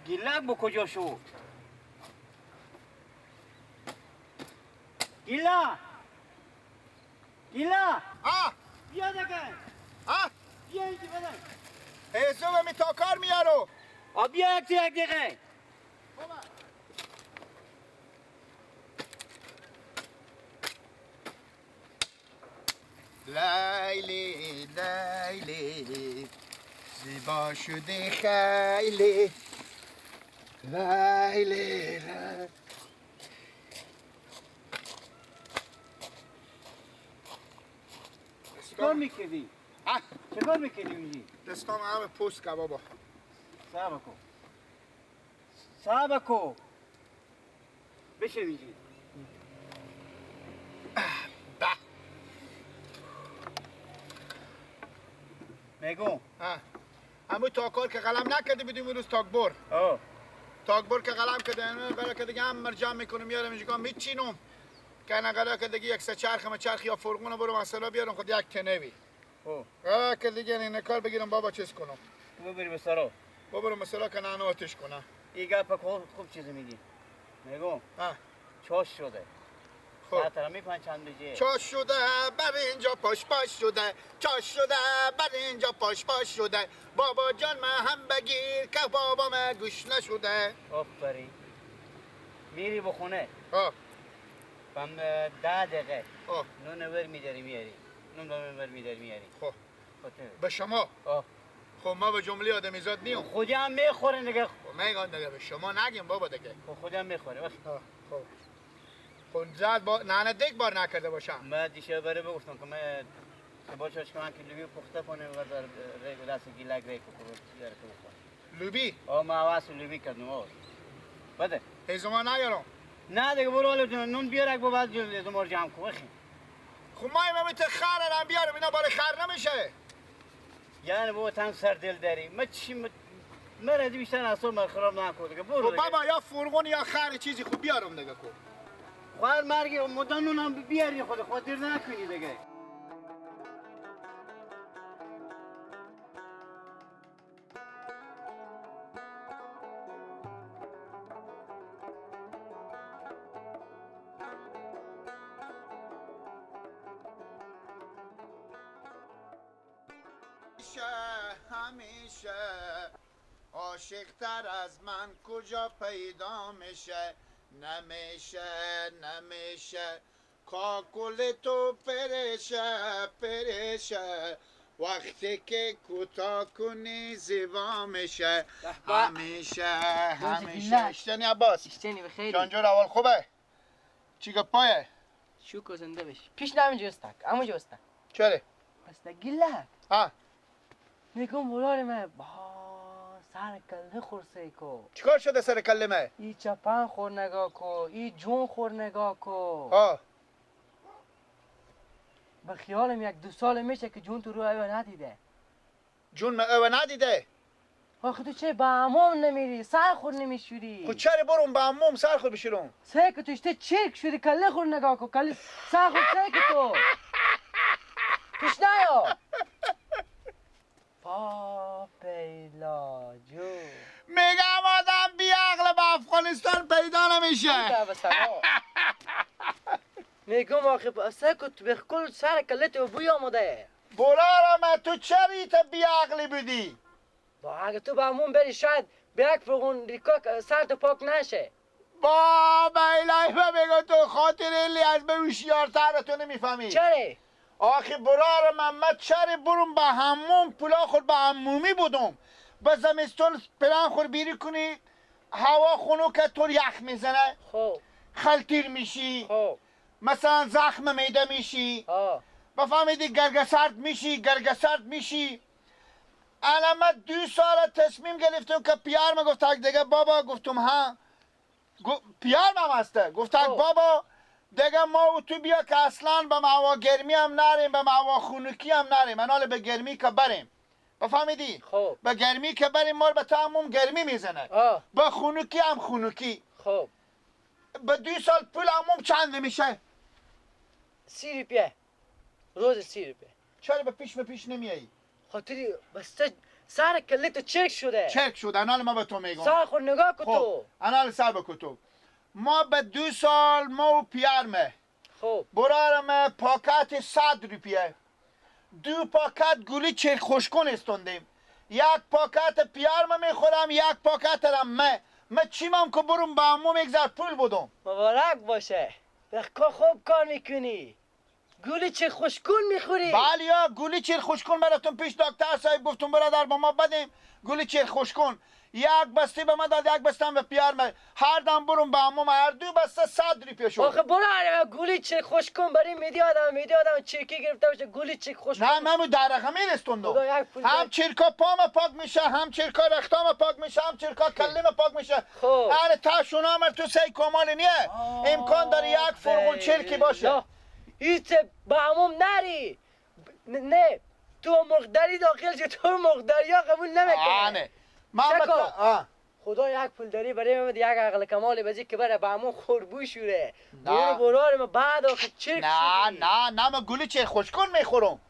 گیلک با کجا شد؟ گیلا گیلا بیا دیگه. بیا اینجا بده. ایزو می تا کار میارو. بیا یک دقیقه. لیلی لیلی زیبا شدی خیلی لیلی لیلی. چیکار میکردی؟ چیکار میکردی اونجی؟ دستام همه پوست که بابا. صبر کن. صبر کن. بشه اینجی. میگم همون تاکار که قلم نکردی بدیم روز تاکبر. تاکبر که قلم کرده برای که دیگه هم مرجع میکنم میارم اینجا میچینم که نقلا که دیگه یک سه چرخ ما چرخ یا فرغون برو مثلا بیارم خود یک تنوی. که دیگه این کار بگیرم بابا چیز کنم. ببری به سرا. ببرم مثلا که نه آتش کنم. این گپ خوب چیزی میگی. میگم چاش شده. ساعت می پنج چند بجه. چاش شده بر اینجا پاش پاش شده. چاش شده بر اینجا پاش پاش شده. بابا جان من هم بگیر که بابا من گوش نشده. آفرین. میری بخونه. بم 10 دقیقه. نون ور میداری میاری. نون ور میداری میاری. خب. به شما. خب ما به جمله آدمیزاد نیم. خودی هم میخوره دیگه. خب میگم دیگه به شما نگیم بابا دیگه. خب خودی هم میخوره. خب. خب زد با نه دیگ بار نکرده باشم. من دیشب برای بگفتم که من با چاش که من که لوبی پخته کنه و در ریگ دست گیلک ریگ کنه لوبی؟ ما عوض لوبی کردم. بده. هیزما نیارم. نه دیگه برو حالا نون بیار با بعد هیزما رو جمع کن. خب ما ایمه خر هم بیارم اینا برای خر نمیشه. یعنی بابا تن سر دل داری. من چی من ردی بیشتر اصلا من خراب نکن دیگه برو. بابا یا فرغون یا خر چیزی خوب بیارم دیگه کو. خواهر مرگی مدن نونم بیاری خود دیر نکنی دیگه. همیشه عاشق تر از من کجا پیدا میشه؟ نمیشه نمیشه کاکل تو پرشه پرشه وقتی که کوتاه کنی زیبا میشه. همیشه همیشه. اشتنی عباس اشتنی بخیری جانجور اول خوبه؟ چی گپایه؟ شوکو زنده بشی پیش نمینجا استک همونجا استک. چرا؟ بس گیلک ها میگم ولار من با سر کله خور کو. چیکار شده سر کله من؟ ای چپن خور نگاه کو، ای جون خور نگاه کو. به خیالم یک دو سال میشه که جون تو رو ایوه ندیده. جون من ایوه ندیده؟ آخه تو چه به عموم نمیری، سر خور نمیشوری. خب چرا برم به عموم سر خور بشورم؟ سه که تو اشته چرک شدی کله خور نگاه کو، کله سر خور سه که تو. پیش نیا. پا پیلا جو میگم آدم بی عقل به افغانستان پیدا نمیشه. میگم آخه سکت به کل سر کلت و بوی آمده. برارم تو چرا تا بی عقلی بودی؟ با اگه تو به همون بری شاید به یک فرغون ریکاک سر تو پاک نشه. با الهی بگو تو خاطر الی از به هوشیارتر تو نمیفهمی. چرا؟ آخه برار محمد چرا برم به هموم پولا خود به عمومی بودم به زمستون پلان خور بیری کنی هوا خنوکه تو یخ میزنه. خب خلطیر میشی. خب مثلا زخم میده میشی. بفهمیدی گرگه سرد میشی گرگه سرد میشی. الان من 2 سال تصمیم گرفتم که پیار ما گفت دیگه بابا گفتم ها پیار من هسته گفت بابا دیگه ما و تو بیا که اصلا به موا گرمی هم نریم به موا خنوکی هم نریم من حالا به گرمی که بریم بفهمیدی؟ خب به گرمی که بریم ما به تموم گرمی میزنه. به خنوکی هم خنوکی. خب به 2 سال پول عموم چند میشه؟ 30 روپیه روز 30 روپیه. چرا به پیش به پیش نمیایی؟ خاطری بسته سر کله تو چرک شده. چرک شده. انال ما به تو میگم. سر خود نگاه کن تو. انال سر بکن تو. ما به 2 سال ما و پیارمه. خب. برارم پاکت 100 روپیه. 2 پاکت گولی چرک خوشکن استوندیم. 1 پاکت پیارم میخورم، 1 پاکت رم من. من چیمم که برم به عموم یک ذره پول بدم. مبارک باشه. بخکا خوب کار میکنی. گولی چرک خوشکن میخوری؟ بله یا گولی چرک خوشکن براتون پیش دکتر صاحب گفتم برادر با ما بدیم گولی چرک خوشکن. 1 بسته به من داد، 1 بسته هم به پیار من. هر دم برم به عموم هر 2 بسته 100 روپیه شد. آخه برو هر گولی چرک خوشکن برای میدی آدم، میدی آدم چرکی گرفته باشه گولی چرک خوشکن. نه من در رقمی رستوندم. هم چرکا پام پاک میشه، هم چرکا رختام پاک میشه، هم چرکا کلیم پاک میشه. خب آره تا شونا مر تو سی کمال نیه. امکان داره 1 فرغون چرکی باشه. هیچ به عموم نری. نه تو مرغداری داخل شی، تو مرغداری ها قبول نمیکنه. نه من خدا یک پول داری برای من، یک عقل کمال بزی که بره به عموم خوربو شوره. برو برو بعد آخه چرک. نه نه نه من گولی چرک خوشکن میخورم.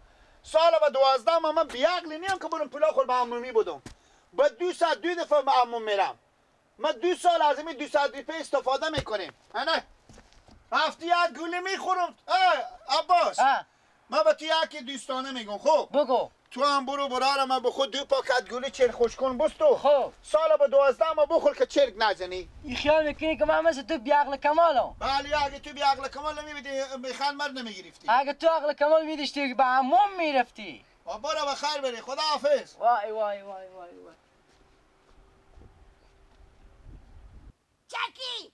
سال به 12 من بیعقلی نیم که برم پولا خور به عمومی بدم. با 2 ساعت 2 دفعه به عموم میرم. من 2 سال از این 2 ساعت روپیه استفاده میکنیم. نه هفته یک گولی میخورم. عباس من به تو یکی دوستانه میگم. خب بگو. تو هم برو برارم من به خود 2 پاکت گولی چرک خوشکن بستو. خب سال به 12 ما بخور که چرک نزنی. این خیال میکنی که من مثل تو بیعقل کمالم؟ بله اگه تو بیعقل کمال نمیبیدی میخوان مرد نمیگرفتی. اگه تو عقل کمال میداشتی به عموم میرفتی. برو به خیر بری. خدا حافظ. وای وای وای وای وای. چکی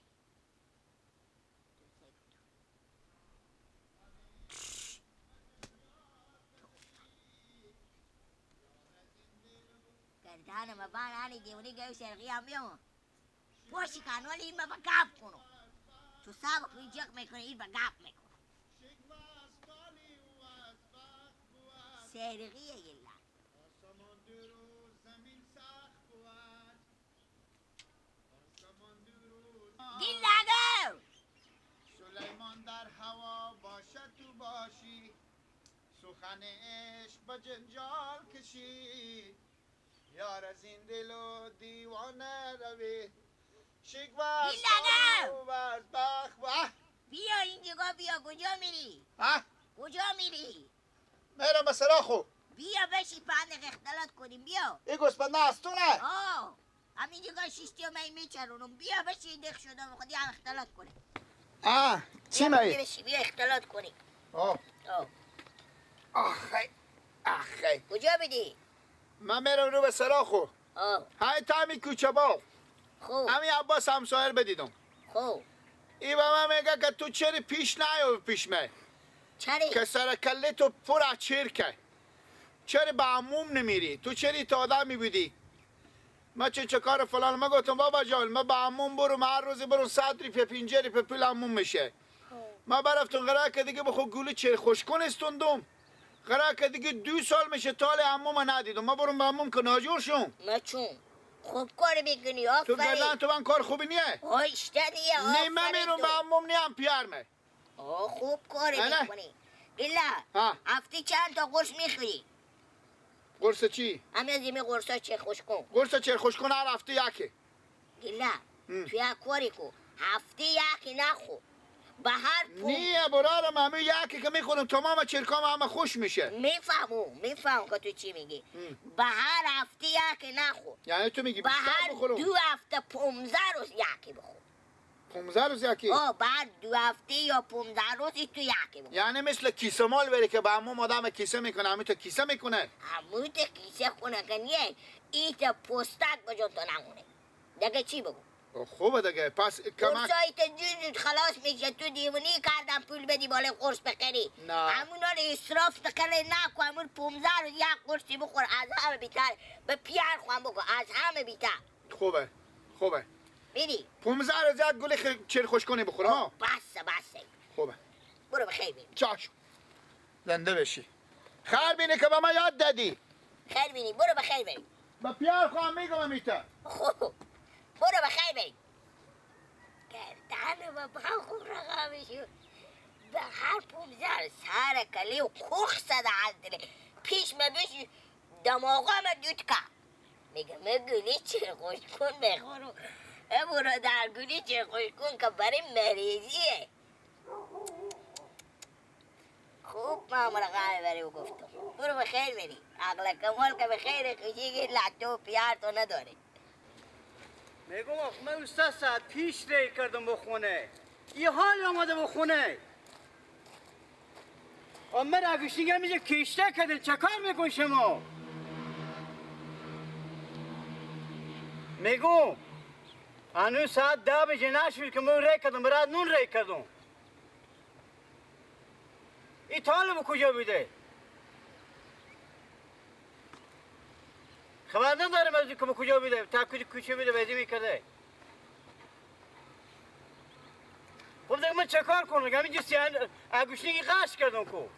گردن ما بان آنی دیونی گوی سرقی هم بیام پوشی کانوالی این بابا گاف کنو تو سابق روی جگ میکنه این با گاف میکنه سرقیه یلا گیلاگو سلیمان در هوا باشد تو باشی سخن عشق به جنجال کشی یار از این دل و دیوانه روی شکوه از بخت. بیا اینجا بیا. کجا میری؟ کجا میری؟ میرم به سراخو. بیا بشی پند اختلاط کنیم. بیا ای گوسپنده از تو نه؟ آه همینجا شیشتی و من میچرونم. بیا بشی دخ شدم خودی هم اختلاط کنیم. چی می؟ بیا اختلاط کنیم. آه آخه آخه کجا بدی؟ من میرم رو به سراخو. های تا همی کوچه باغ. خوب همین عباس همسایر بدیدم. خوب ای به من میگه که تو چرا پیش نیای پیش من؟ چرا؟ که سر کله تو پر از چرکه. چرا به عموم نمیری؟ تو چرا تا آدم میبودی؟ من چه کار فلان. من گفتم بابا جان من به عموم برم هر روز برم 100 روپیه 50 روپیه پول عموم میشه. من برفتم قرار که دیگه بخو گولی چرک خوشکن استوندم. قرار که دیگه 2 سال میشه تال عموم ندیدم. من برم به عموم که ناجور شم. نه چون خوب کار میکنی. آفرین. تو گردن تو من کار خوبی نیه. آیشته دیگه. نه من میرم به عموم نیم پیارمه. آه خوب کار میکنی. گلا هفته چند تا قرص میخوری؟ قرص چی؟ همین از این قرصا چه خوش کن. قرص چه خوش کن هر هفته یکی. گلا تو یک کاری کو هفته یکی نخو به هر پول. نیه برارم همه یکی که میخورم تمام چرکام همه خوش میشه. میفهمم که تو چی میگی. به هر هفته یکی نخو. یعنی تو میگی بیشتر بخورم؟ به هر 2 هفته 15 روز یکی بخور. 15 روز یکی؟ آه بعد 2 هفته یا 15 روزی تو یکی بخور. یعنی مثل کیسه مال بری که به عموم آدم کیسه میکنه، همین تو کیسه میکنه. همون تو کیسه کنه که نیه ایت پستک بجا تو نمونه دیگه چی بگو؟ خوبه دیگه. پس کمک قرصایی تو زود خلاص میشه. تو دیوونی کردم پول بدی بالای قرص بخری. نه همونا رو اسراف بخری نکن. همون 15 روز یک قرصی بخور از همه بیتر. به پیار خواهم بگو از همه بیتر. خوبه خوبه. میری 15 روز یک گولی چرک خوش کنی بخورم. ها بسه بسه. خوبه برو بخیر بینی. چشم زنده بشی. خیر بینی که به من یاد دادی. خیر بینی برو بخیر بینی. به پیار خواهم میگم میته. خوب برو بخیر بینی. گردن و خوب رقم شد. به هر 15 سر کلی و کوخ صده از دل پیش مبیش دماغم دود که. میگم من گولی چه خوش کن بخورم. برو در گولی چه خوش کن که برای مریضیه. خوب معامله قرار بری و گفتم برو به خیر بری. عقل کمال که به خیر خوشی که لطو پیار تو نداره. میگم آخ من استاد ساعت پیش ری کردم به خونه. یه حال آمده به خونه. من اگوشتینگم اینجا کشته کردن. چه کار میکن شما؟ میگم هنوز ساعت 10 بجه نشد که من ری کردم، برات نون ری کردم. این طالب کجا بیده؟ خبر ندارم از که کجا بیده، تا کوچه بیده بازی میکرده. خب دیگه من چه کار کنم؟ همینجا اگوشتینگی قش کردم کو.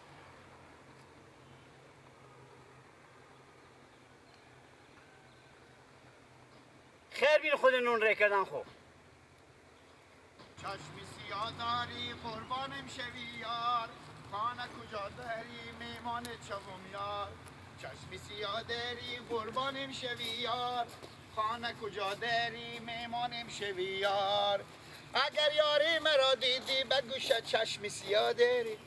خیر بین خود نون ری کردن. خب چشمی سیاه داری قربانم شوی یار، خانه کجا داری میمان چوم یار. چشمی سیاه داری قربانم شوی یار، خانه کجا داری میمانم شوی یار. اگر یاری مرا دیدی بگوش چشمی سیاه داری.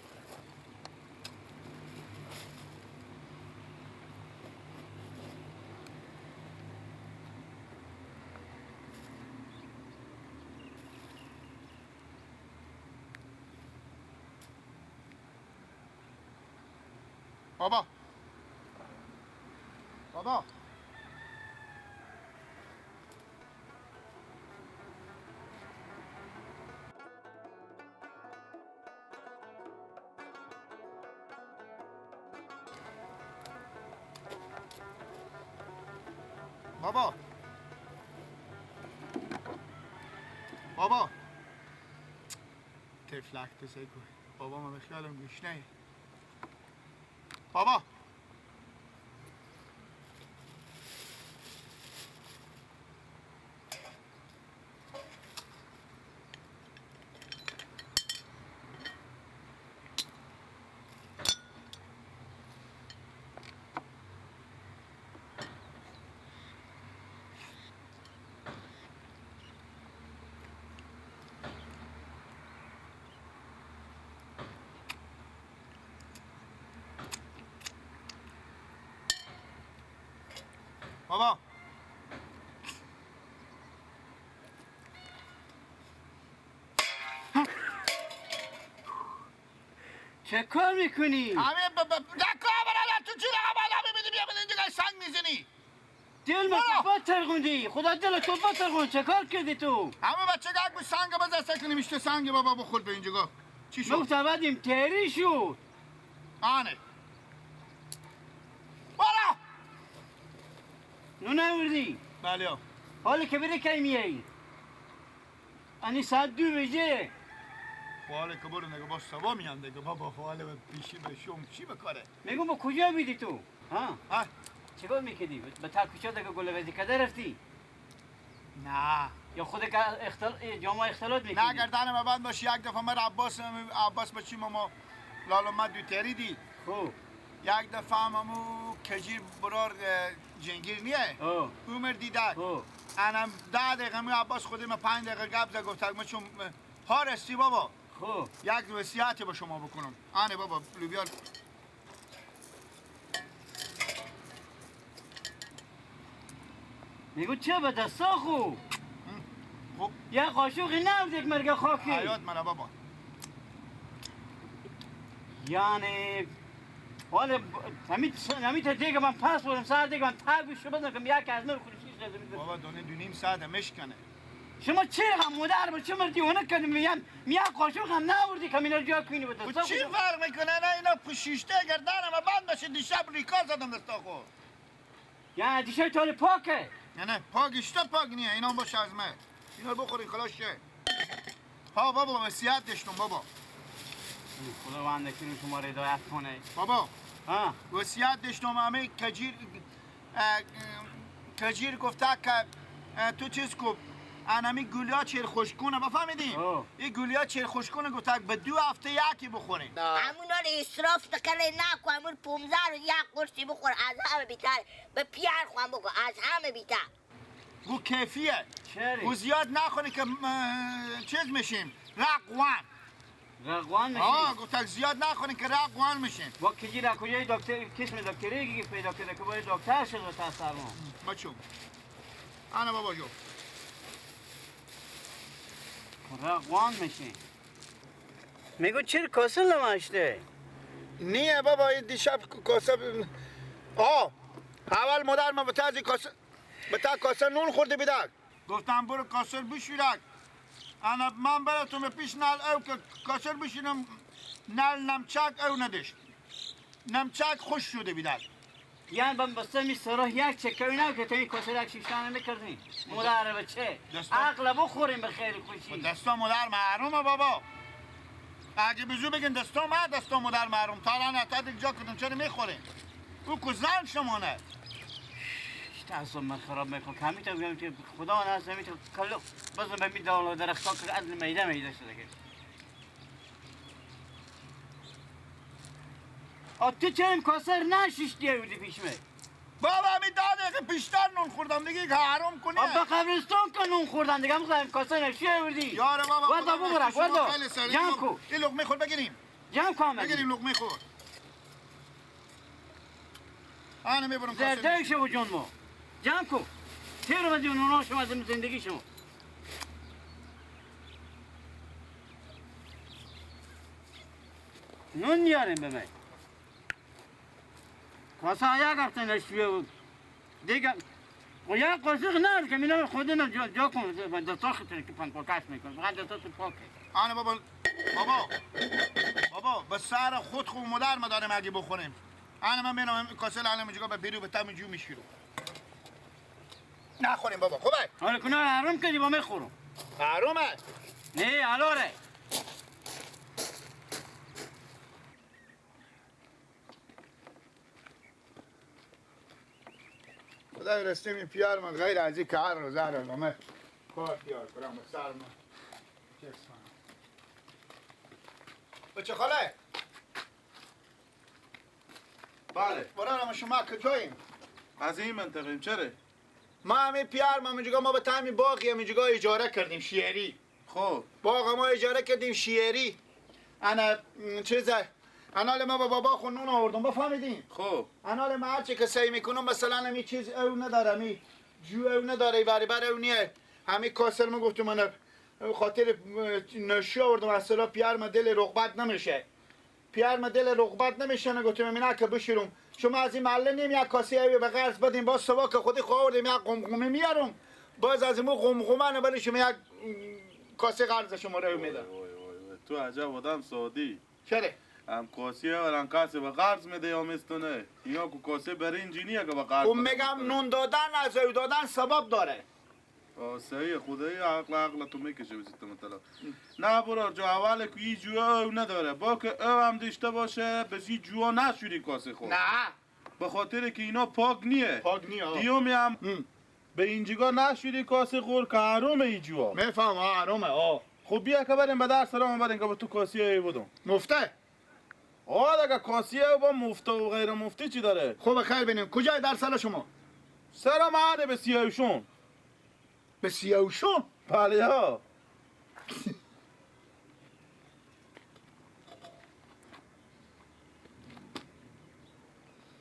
بابا بابا بابا بابا تفلک تسگو. بابا من به خیالم گوش نه. بابا بابا چه کار میکنی؟ همه دکا برادر تو چی رقم آدمی میدی بیا بده اینجا سنگ میزنی؟ دل ما تو بترغوندی، خدا دل تو بترغوند. چه کار کردی تو؟ همه بچه گگ بود سنگ باز دست کنیم اشته سنگ بابا بخور به اینجا. چی شد؟ گفتم بعدیم تری شد. آنه برو نون آوردی؟ بله. حالا که بره کی میایی؟ انی ساعت 2 بجه. حالا که برو نگه با سوا میان دیگه بابا. حالا به پیشی به شوم چی بکاره؟ میگم با کجا میدی تو؟ ها؟ ها؟ چیکار میکردی؟ به تا کوچه دیگه گل وزی کده رفتی؟ نه. یا خود که جامعه اختلاط میکردی؟ نه گردنم بند باش. یک دفعه من عباس بچی ما لالو ما دو تری دید. خب یک دفعه همو کجیر برار جنگیر نیه عمر دیدک. انم 10 دقیقه می عباس خودی من 5 دقیقه گپ زد گفت من چون ها رسی بابا. خب یک وصیت با شما بکنم. آنه بابا لوبیا میگو چه به دستا خو؟ خب یه قاشقی نبود یک مرگ خاکی. حیات منه بابا. یعنی حالا همین تا دیگه من پس بودم سر دیگه من تگ شو بدم که یک از من خودش لازم. بابا دونه 2.5 ساعت مشکنه. شما چه هم مادر با چه مر دیوانه کردی؟ میگم میا قاشق هم نآوردی که اینا رو جا کنی به دستا. چی فرق میکنه؟ نه اینا پوشیشته گردنم بند باشه. دیشب ریکا زدم دستا خود. یعنی دیشب تال پاکه؟ نه نه پاک اشتا پاک نیه. اینا باشه از من. اینا بخوری خلاص شه. ها بابا وصیت داشتم بابا. خداوند که شما رو هدایت کنه. بابا ها وصیت داشتم. همه کجیر گفته که تو چیز کو انمی گولیا چیر خوشکونه بفهمیدین؟ این گولیا چیر خوشکونه گفت به 2 هفته یکی بخورین. همونا رو اسراف تکله نکن، همون 15 روز یک قرصی بخور از همه بیتر. به پیار خواهم بگو از همه بیتر. گو کیفیه. گو زیاد نخونی که چیز میشیم رقوان. رقوان میشیم؟ آه گفت زیاد نخونی که رقوان میشیم. با کجی را کجای دکتر کسم دکتری که پیدا کرده که باید دکتر شد و تاثرمون. بچو. انا بابا جو. رقوان میشیم. میگو چرا کاسه نماشته؟ نیه بابا این دیشب کاسه آه اول مادر من به کاسه به تا کاسه نون خورده بیدک. گفتم برو کاسه بشورک. انا من براتون پیش نل او که کاسه بشینم نل نمچک او نداشت. نمچک خوش شده بیدک. یعنی من بسته می سراح یک چکه نه که تا این کاسه یک شیشتانه میکردیم. مادر بچه عقل بخوریم به خیر خوشی. دستا مادر محرومه بابا. اگه بزو بگین دستا ما دستا مادر محروم تا الان تا دیگه جا کدوم چرا میخوریم؟ او که زن شمانه. تعصب من خراب میکنم که همی تا بگم که خدا نهست همی تا کلو بزن به می دال و درخت ها که عدل میده میده شده که آه تو چرا این کاسه نشیشتی بودی پیش می؟ بابا همی 10 دقیقه پیشتر نون خوردم دیگه که حرام کنی. آه به قبرستان که نون خوردن دیگه هم کاسه نشیشتی بودی. یاره بابا وردا ببرک وردا جمع کو این لقمه خور بگیریم. جمع کو بگیریم لقمه خور. آنه میبرم کاسه زرده شو جون ما جمع کن تیر بدی نونا شما از زندگی شما. نون نیاریم به من کاسه یک هفته نشویه بود دیگه و یک قاشق نه که مینا خود نه جا کن دستا خودتون که پن پاکش میکن فقط دستاتون پاکه. آنه بابا بابا بابا به سر خود خو مادر ما داریم اگه بخوریم. آنه من میرم کاسه الان میگم به بیرو به تم جو میشیرو. نخوریم بابا خوبه؟ حالا کنار حرام کردی با میخورم. حرامه؟ نه حلاله. خدای رسیم این پیار من غیر از این که هر روز هر روز همه کار پیار کنم و سر من چیز کنم. بچه خاله؟ بله. برای شما کجاییم؟ از این منطقه چرا؟ ما همه پیار ما میگه ما به تعمی باغی میگه اجاره کردیم شیری. خب باغ ما اجاره کردیم شیری. انا چیزه انال ما با بابا خون نون آوردم بفهمیدین. خب انال ما هرچی که سعی میکنم مثلا همی چیز او نداره می جو او نداره بری بر او نیه همی کاسر ما گفتم من خاطر نشی آوردم اصلا پیار ما دل رغبت نمیشه. پیار ما دل رغبت نمیشه نگفتم اینا که بشیرم شما از این محله نیم یک کاسه اوی به قرض بدیم باز سوا که خودی خوردیم یک قمقمه میارم باز از این قمقمه برای شما یک کاسه قرض شما رو میدم. تو عجب آدم سادی. چرا؟ هم کاسه هم کاسه به قرض میده یا مستونه اینا کو کاسه برنجی نیه که به قرض. اون میگم نون دادن از او دادن سبب داره. صحیح خدایی عقل عقل تو میکشه بسیت مطلب. نه برار جو اول که این جوه او نداره با که او هم داشته باشه بسی جوه نشوری کاسه خود. نه به خاطر که اینا پاک نیه. پاک نیه. دیومی هم به اینجا نشوری کاسه خور که حرومه این جوه. میفهم حرومه. آه خب بیا که بریم به درس رام بریم که با تو کاسه ای بودم. مفته؟ آه دیگه کاسه با مفته و غیر مفته چی داره؟ خب خیر بینیم کجای درس شما؟ سرم عده به سیاوشون. به سیاوشون؟ بله ها.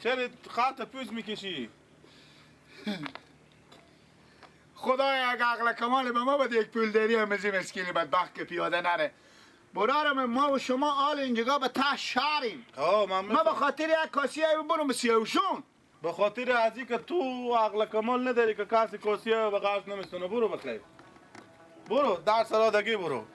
چرا خط پوز میکشی؟ خدای اگه عقل کمال به ما بده یک پول داری هم از مسکینی بدبخت که پیاده نره. برارم ما و شما آل اینجا به ته شهریم. ما به خاطر یک کاسیه برم به سیاوشون. به خاطر از اینکه تو عقل کمال نداری که کسی کاسیه به قرض نمیستونه. برو بخیر. برو در سرادگی برو.